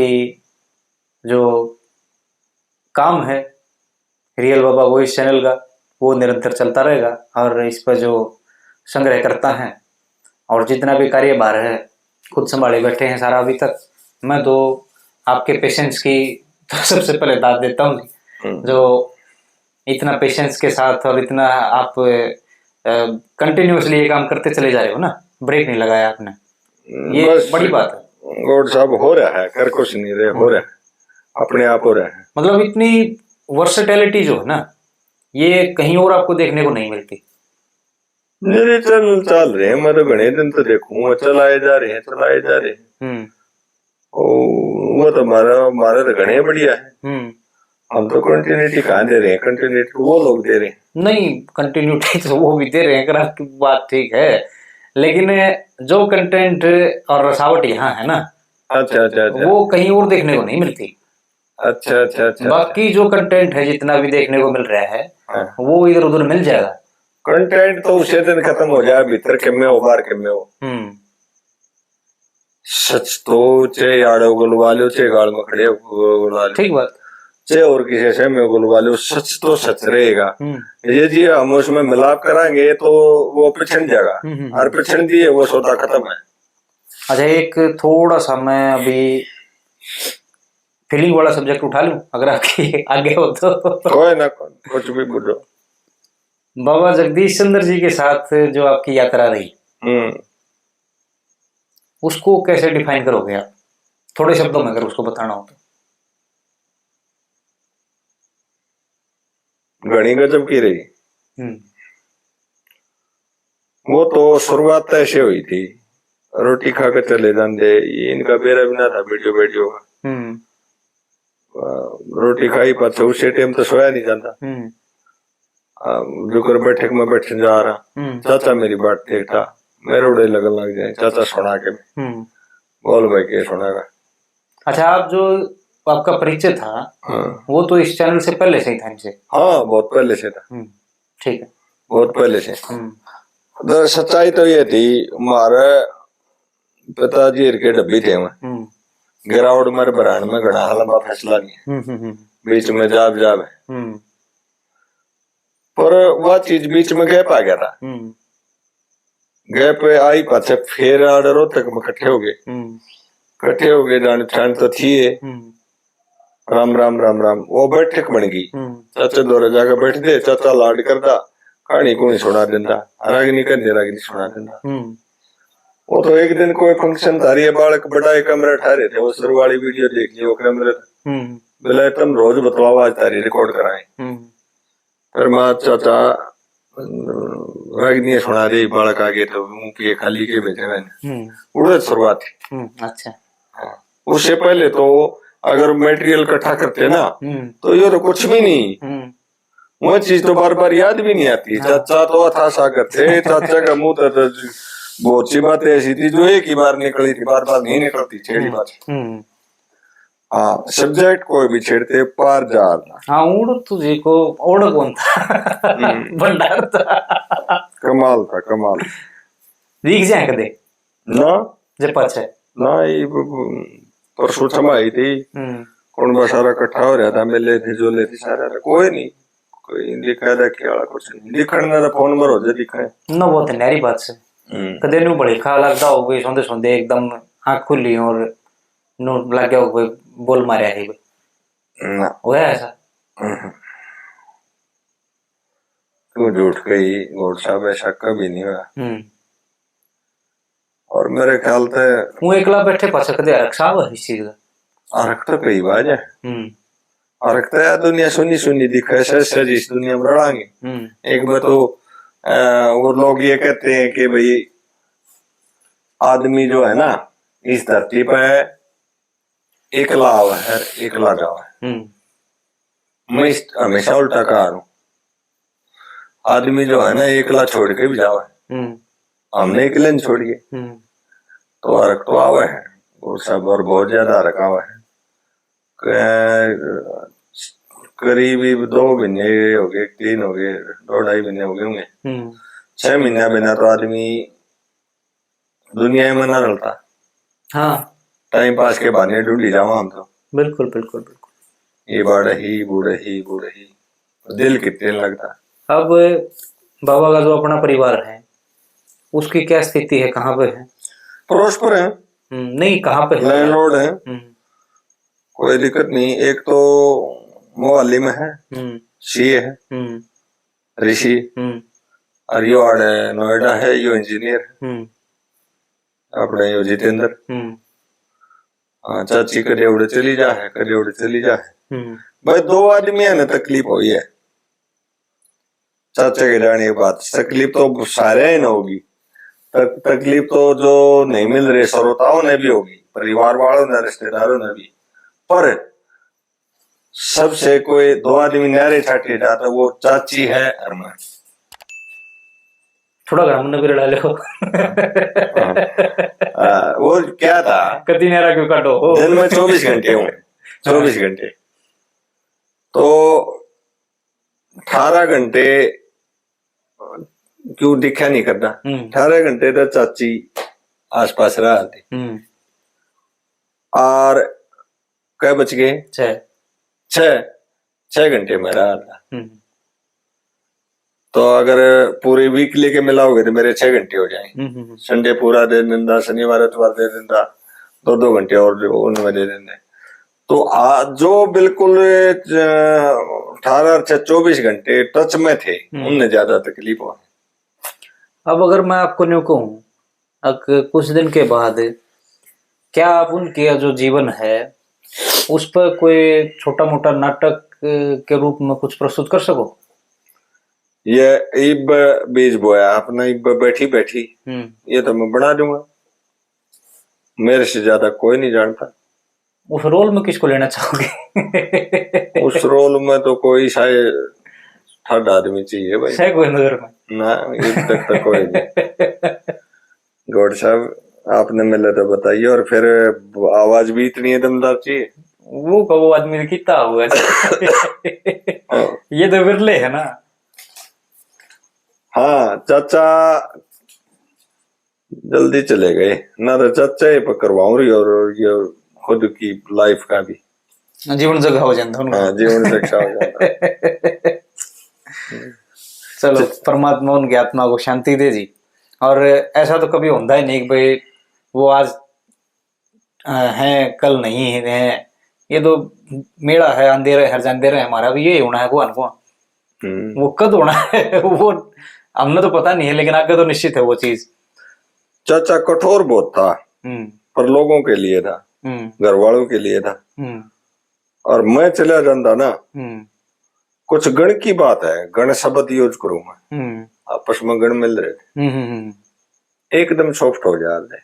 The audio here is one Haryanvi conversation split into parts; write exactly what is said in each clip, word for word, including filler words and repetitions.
कि जो काम है रियल बाबा वॉइस चैनल का, वो निरंतर चलता रहेगा और इस पर जो संग्रह करता है और जितना भी कार्यभार है खुद संभाले बैठे हैं सारा। अभी तक मैं तो आपके पेशेंस की तो सबसे पहले दाद देता हूँ, हम्म। जो इतना पेशेंस के साथ और इतना आप कंटिन्यूअसली ये काम करते चले जा रहे हो ना, ब्रेक नहीं लगाया आपने, ये बस, बड़ी बात है। गौड़ साहब, हो रहा है, कर कुछ नहीं रहे, हो रहा है, अपने आप हो रहा है। मतलब इतनी वर्सेटिलिटी जो है ना, ये कहीं और आपको देखने को नहीं मिलती। मेरे चैनल चल रहे हैं, मैं तो घने दिन तो देखूंगा, चलाए जा रहे हैं, चलाए जा रहे हैं। हम्म। ओ, वो तो हमारा, हमारा तो घने बढ़िया है। हम्म। हम तो कंटिन्यूटी कहाँ दे रहे हैं, कंटिन्यूटी वो लोग दे रहे हैं। नहीं, कंटिन्यूटी तो वो भी दे रहे हैं, अगर आपकी बात ठीक है, लेकिन जो कंटेंट और रसावट यहाँ है ना, अच्छा, अच्छा, अच्छा। वो कहीं और देखने को नहीं मिलती। अच्छा, अच्छा, अच्छा, अच्छा। बाकी जो कंटेंट है, जितना भी देखने को मिल रहा है, हाँ। वो इधर उधर मिल जाएगा। कंटेंट तो उसे दिन खत्म हो जाए, भीतर के में हो, बाहर के में हो। हम्म। सच तो चाहे आड़े उगलवा लो, चाहे गाल में खड़े उगलवा लो। ठीक बात। चाहे और किसी से में उगलवा लो, सच तो सच रहेगा। हम्म। ये जी हम उसमें मिलाप करांगे तो वो पिछड़ जाएगा। हम्म, हम्म, और हम्म। पिछड़ दिए, वो सौदा खत्म है। अच्छा, एक थोड़ा सा मैं अभी फीलिंग वाला सब्जेक्ट उठा लूं, अगर आपकी आगे हो तो। कोई ना, कोई, कुछ भी बोलो। बाबा जगदीश चंद्र जी के साथ जो आपकी यात्रा रही, हम्म। उसको कैसे डिफाइन करोगे आप, थोड़े शब्दों में अगर उसको बताना हो तो? घणी गजब की रही। हम्म। वो तो शुरुआत तो ऐसे हुई थी, रोटी खा के चले जाते, ये इनका बेरा भी ना था वीडियो वीडियो का। हम्म। आ, रोटी खाई पाछे उसे टाइम तो सोया नहीं जाता। हम्म। आ, जो कर बैठक में बैठे जा रहा, हम्म। चाचा मेरी बाट देखता, मेरे उड़े लगन लग जाए, चाचा सुना के। हम्म। बोल भाई, के सुनागा? अच्छा, आप जो आपका परिचय था, हाँ। वो तो इस चैनल से पहले से ही था इनसे? हाँ, बहुत पहले से था। हम्म, ठीक है। बहुत पहले से। हम्म। तो सच्चाई तो ये थी, हमारे पिताजी के डब्बी थे मैं। हम्म। गिरावट मारे बरान में घना लंबा फैसला नहीं है। हम्म, हम्म, हम्म। बीच में जाब जाब है। हम्म। पर वह चीज बीच में गैप आ गया था। हम्म। गैप आई पाछे फिर आड़े रोहतक में इकट्ठे हो गए। हम्म। इकट्ठे हो गए, जान पहचान तो थी है। हम्म। राम राम, राम राम, वो बैठक बन गई। हम्म। चाचा दौरे जाके बैठ दे, चाचा लाड करदा, कहानी कोनी सुना देंदा, रागनी कहते रागनी सुना देंदा। हम्म। वो तो एक दिन कोई फंक्शन था रही है, बालक बड़ा एक कमरा ठा रहे थे, वो सरवाली वीडियो देख लियो, वो कैमरे। हम्म। बोले, "तुम रोज बतलाओ, आज तारी रिकॉर्ड कराएं।" हम्म। पर माँ चाचा, अम, रागनी सुना दे, बालक आगे तो मुंह पिए खाली के भेजे मैंने। हम्म। उड़े शुरुआत थी। हम्म, अच्छा। हाँ। उससे पहले तो अगर मटेरियल इकट्ठा करते ना, हम्म। तो ये तो कुछ भी नहीं। हम्म। वो चीज तो बार बार याद भी नहीं आती। हाँ। चाचा तो अथाह सागर थे, चाचा का मुंह तो, तो बहुत सी बातें ऐसी थी जो एक ही बार निकली थी, बार बार नहीं निकलती, छेड़ी हम्म, बात। हम्म। हाँ, सब्जेक्ट कोई भी छेड़ते पार जाता। हाँ, उड़ तुझे को ओढ़ कौन था? हम्म। भंडार था। कमाल था, कमाल। दिख जाए कदे? ना। जे पाछे? ना, ये ब-, ब-, परसों छमा आई थी। हम्म। कौन बा सारा इकट्ठा हो रहा था, मेले थे, जोले थे, सारा था। कोई नहीं, कोई दिखा रखे वाला कुछ नहीं। दिखण ना तो फोन में रोजे दिखाए। ना, वो तो नहरी बात से। हम्म। कदे न्यू बड़े खा लगता हो गई, सोंदे सोंदे एकदम आँख खुली और नो लग गया कोई बोल मारया है कोई। ना। होया ऐसा? हम्म। तू झूठ कही, गौड़ साहब, ऐसा कभी नहीं हुआ। हम्म। और मेरे ख्याल ते वो एकला बैठे पाछे कदे हरख साहब इस चीज का? हरख तो कई बार है। हम्म। हरख तो यार दुनिया सुनी सुनी दिखे, सच सच इस दुनिया में रड़ांगे। हम्म। एक बार तो, अ, वो लोग ये कहते हैं कि भाई आदमी जो है ना इस धरती पे एकला आवे है, एकला जावे है। हम्म। मैं इस, हमेशा उल्टा कहा हूँ। आदमी जो है ना, एकला छोड़ के भी जावे है। हम्म। हमने एकले नहीं छोड़िए। हम्म। तो हरख तो आवे है, और सब, और बहुत ज्यादा हरख आवे है। क-, करीब ही दो महीने हो गए, तीन हो गए, दो ढाई महीने हो गए होंगे। हम्म। छह महीना बिना तो आदमी दुनिया में ना रलता। हाँ। टाइम पास के बहाने ढूंढी जावा हम तो। बिल्कुल, बिल्कुल, बिल्कुल। ये बाड़ही, बूढ़ही, बूढ़ही, दिल कितने लगता। अब बाबा का जो अपना परिवार है, उसकी क्या स्थिति है, कहाँ पे है? पड़ोस पर है। हम्म, नहीं, कहाँ पे है? लैंडलॉर्ड है। हम्म। कोई दिक्कत नहीं। एक तो मोहाली में है, हम्म। सीए है, हम्म। ऋषि, हम्म। और यो आड़े नोएडा है, यो इंजीनियर है। हम्म। अपने यो जितेंद्र। हम्म। हाँ, चाची कदे उड़े चली जा है, कदे उड़े चली जा है। हम्म। भाई, दो आदमी है ना, तकलीफ हुई है। चाचा के जाने के बाद तकलीफ तो सारे ही ना होगी। तक-, तकलीफ तो जो नहीं मिल रहे श्रोताओं ने भी होगी, परिवार वालों ने, रिश्तेदारों ने भी। पर सबसे कोई दो आदमी न्यारे छाटे जाता, वो चाची है और मैं। थोड़ा घणा मुन्ने भी रला लो। हाँ। आ, वो क्या था? कति न्यारा क्यों काटो? दिन में चौबीस घंटे हूँ, चौबीस घंटे। तो अठारह घंटे क्यों दिखा नहीं करता? हम्म। अठारह घंटे तो चाची आसपास रहा थी। हम्म। और कै बज गए? छह। छह, छह घंटे में रहा था। हम्म। तो अगर पूरे वीक लेके मिलाओगे तो मेरे छह घंटे हो जाए। हम्म, हम्म, हम्म। संडे पूरा दे दिंदा, शनिवार, इतवार दे दिंदा, दो दो घंटे और जो उनमें दे दिंदे। तो आ, जो बिल्कुल, अ, अठारह से चौबीस घंटे टच में थे, हम्म। उनने ज्यादा तकलीफ हो। अब अगर मैं आपको न्यू कहूँ, अक-, कुछ दिन के बाद क्या आप उनके जो जीवन है, उस पर कोई छोटा मोटा नाटक, अ, के रूप में कुछ प्रस्तुत कर सको? ये इब बीज बोया आपने, इब बैठी बैठी, हम्म। ये तो मैं बना दूंगा। मेरे से ज्यादा कोई नहीं जानता। उस रोल में किसको लेना चाहोगे? उस रोल में तो कोई शायद ठंड आदमी चाहिए भाई। सै कोई नजर में? ना, इब तक तो कोई नहीं। गौड़ साहब, आपने मिले तो बताइए, और फिर आवाज भी इतनी है दमदार चाहिए। वो का वो आदमी तो कितना हुआ है। हाँ। ये तो विरले है ना। हाँ, चाचा जल्दी चले गए ना, तो चाचा ही पकड़वाऊं रही और ये खुद की लाइफ का भी। जीवन जगह हो जाता उनका। हाँ, जीवन जगह हो जाता। चलो, परमात्मा उनकी आत्मा को शांति दे जी। और ऐसा तो कभी होता ही नहीं कि भाई वो आज, अ, हैं, कल नहीं हैं। ये तो मेला है, आंदे रहे, हर जाते रहे, हमारा भी यही होना है, को को। हम्म। वो कद होना है, वो हमने तो पता नहीं है, लेकिन आगे तो निश्चित है वो चीज। चाचा कठोर बहुत था, हम्म। पर लोगों के लिए था, हम्म। घर वालों के लिए था। हम्म। और मैं चला जाता ना, हम्म। कुछ गण की बात है, गण शब्द use करूं मैं। हम्म। आपस में गण मिल रहे थे। हम्म, हम्म, हम्म। एकदम सॉफ्ट हो जाते।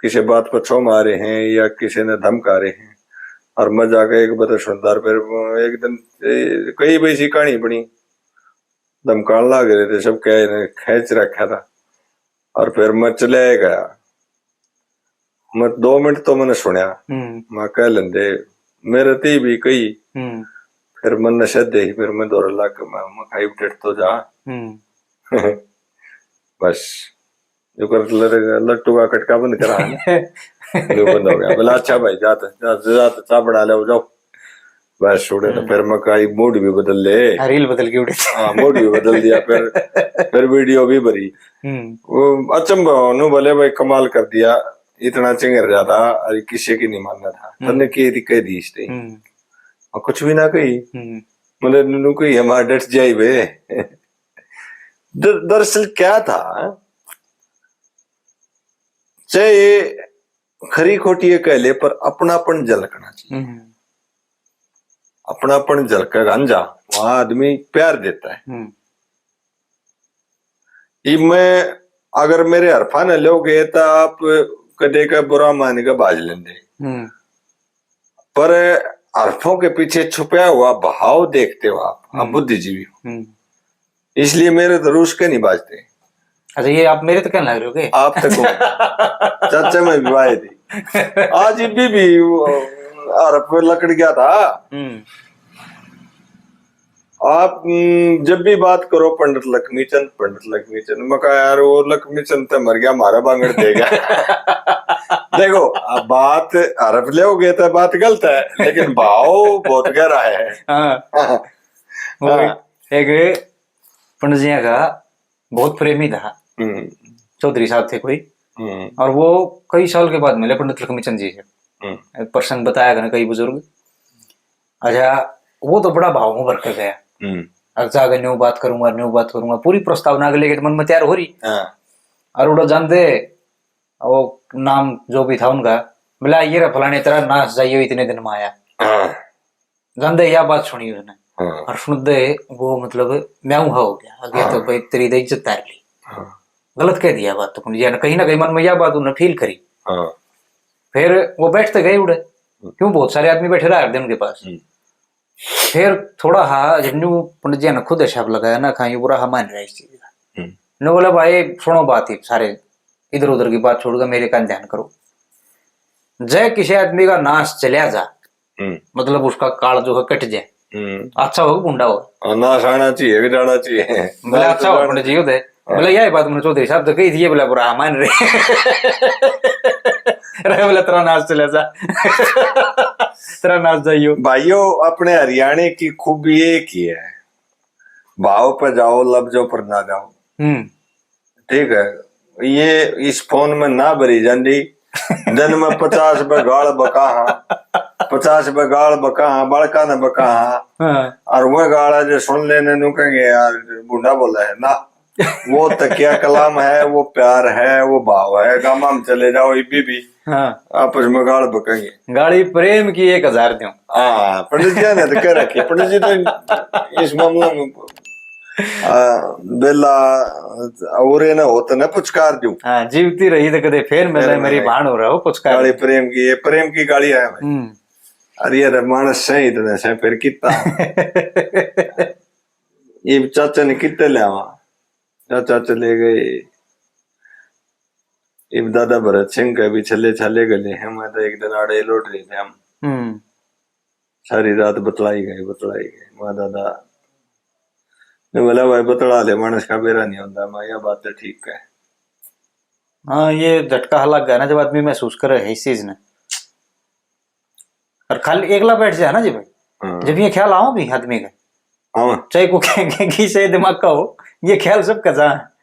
किसी बात पर छो मारे हैं या किसी ने धमका रहे हैं, और मैं जाके एक बता सुनदार, फिर एक दिन, ए, कई बजे सी कहानी बनी, धमकान लाग रहे थे, सब कह रहे, खींच रखा था, और फिर मैं चले गया। मैं दो मिनट तो मैंने सुनया, हम्म। मैं कह लेंदे, मेरे ते भी कही, हम्म। फिर मैंने सह देखी, फिर मैं दौड़ लाग के मैं, मैं कहा, "इब डट तो जा।" हम्म। बस, जो कर लड़-, लट्टू का कटका बंद करा है ना, जो बंद हो गया। बोला, "अच्छा भाई, जा तो, जा, जा तो, चाय बना ले, जाओ।" बस, छोड़े तो हम्म। फिर मैं कहा, "मूड भी बदल ले।" हाँ, रील बदल के उड़े। हाँ, मूड भी बदल दिया, फिर, फिर वीडियो भी भरी। हम्म। वो अचंभा नु भले भाई कमाल कर दिया, इतना चिंगर जाता, अरे किसी की नहीं मानना था। हम्म। तन्ने के दी, कह दी इस टाइम। हम्म। और कुछ भी ना कही। हम्म। मतलब नु कही, "हमारा डट जाई बे।" दर-, दरअसल क्या था, चाहे ये खरी खोटी ये कह ले, पर अपनापन झलकना चाहिए। हम्म। अपनापन झलकेगा ना जा, वहां आदमी प्यार देता है। हम्म। ये मैं, अगर मेरे हरफा ने लोगे तो आप कदे का बुरा मान के बाज लेंदे। हम्म। पर हरफों के पीछे छुपा हुआ भाव देखते हो आप, आप हम्म। बुद्धिजीवी हो। हम्म। इसलिए मेरे तो रूस के नहीं बाजते। अच्छा, ये आप मेरे तो कहने लग रहे हो के? आप तक हो। चाचा मैं भी बाज दी। आज भी, भी वो हरफ लकड़ गया था। हम्म। आप, हम्म, जब भी बात करो पंडित लक्ष्मी चंद, पंडित लक्ष्मी चंद, मैं कहा, "यार, वो लक्ष्मी चंद तो मर गया, हमारा बांगड़ देगा।" देखो, अब बात हरफ लोगे तो बात गलत है, लेकिन भाव बहुत गहरा है। हाँ। हाँ। वो हाँ। एक पंडित जी का बहुत प्रेमी था, हम्म। चौधरी साहब थे कोई, हम्म। और वो कई साल के बाद मिले पंडित लक्ष्मी चंद जी से। हम्म। प्रसंग बताया करने कई बुजुर्ग। अच्छा, वो तो बड़ा भाव में भर के गया। हम्म। अब जाके न्यू बात करूंगा, न्यू बात करूंगा, पूरी प्रस्तावना अगले के मन में तैयार हो रही। हाँ। और उड़ा जान दे, वो नाम जो भी था उनका, बोला, "ये रहा फलाने, तेरा नाश जाइयो इतने दिन में आया।" हाँ। जान दे, या बात सुनी उसने। हाँ। और सुन दे, वो मतलब म्याऊ हा हो गया, "अगे तो हाँ। भाई तेरी तो इज्जत तार ली।" हाँ। गलत कह दिया बात तो, पंडित जी ने कहीं ना कहीं मन में या बात उन्हें फील करी। हाँ। फिर वो बैठते गए उड़े, हम्म। क्यों, बहुत सारे आदमी बैठे रहे हर दिन उनके पास। हम्म। फिर थोड़ा हा जब न्यू पंडित जी ने खुद हिसाब लगाया ना, कहीं बुरा हा मान रहा इस चीज का। हम्म। न्यू बोला, "भाई सुनो बात, ही सारे इधर उधर की बात छोड़कर मेरे कान ध्यान करो। जय किसी आदमी का नाश चलिया जा, हम्म। मतलब उसका काल जो है कट जाए, हम्म। अच्छा हो भूंडा हो।" और नाश आना चाहिए, भी जाना चाहिए। बोले, "अच्छा हो पंडित जी होते।" हाँ। बोले, "यही बात मैंने चौधरी साहब तो कही थी, ये बोला बुरा मान रहे।" रे बोले, "तेरा नाश चले जा।" तेरा नाश जाइयो। भाइयों, अपने हरियाणे की खूबी एक ही है, भाव पे जाओ, लफ्जों पर ना जाओ। हम्म। ठीक है, ये इस फोन में ना भरी जांदी। दिन में पचास बे गाल बका हाँ, पचास बे गाल बका हाँ, बालका ने बका हाँ। हाँ। और वह गाला जो सुन लेने नु कहेंगे, "यार, बूढ़ा बोला है ना।" वो तकिया कलाम है, वो प्यार है, वो भाव है। गामा में चले जाओ, इब्बी भी हाँ। आपस में गाल बकेंगे। गाली प्रेम की एक हजार दूं। हाँ, पंडित जी ने तो कह रखी, पंडित जी तो इस मामले में, आ, बेला और ये ना होते ना पुचकार दूं। हाँ, जीवती रही तो कदे फिर मिले, मेरी भाण हो रहा हो पुचकार। गाली प्रेम की, ये प्रेम की गाली है भाई। हम्म। अरे यार, मानस सही इतने से फिर कितना। ये चाचा ने कितने ले आवा? चाचा चले गए। इब दादा भरत सिंह के भी छले छले गले हैं। मैं तो एक दिन आड़े लौट रहे थे हम। हम्म। सारी रात बतलाई गए, बतलाई गए। मैं दादा ने बोला, "भाई, बतला ले, मानस का बेरा नहीं होता।" मैं, "यह बात तो ठीक है।" हाँ, ये झटका लग गया ना, जब आदमी महसूस करे है इस चीज ने। और खाली एकला बैठ जाए ना जी भाई, हाँ। जब ये ख्याल आओ भी आदमी का, हाँ। चाहे को कह, कह, किसे दिमाग का हो, ये ख्याल सबका जा।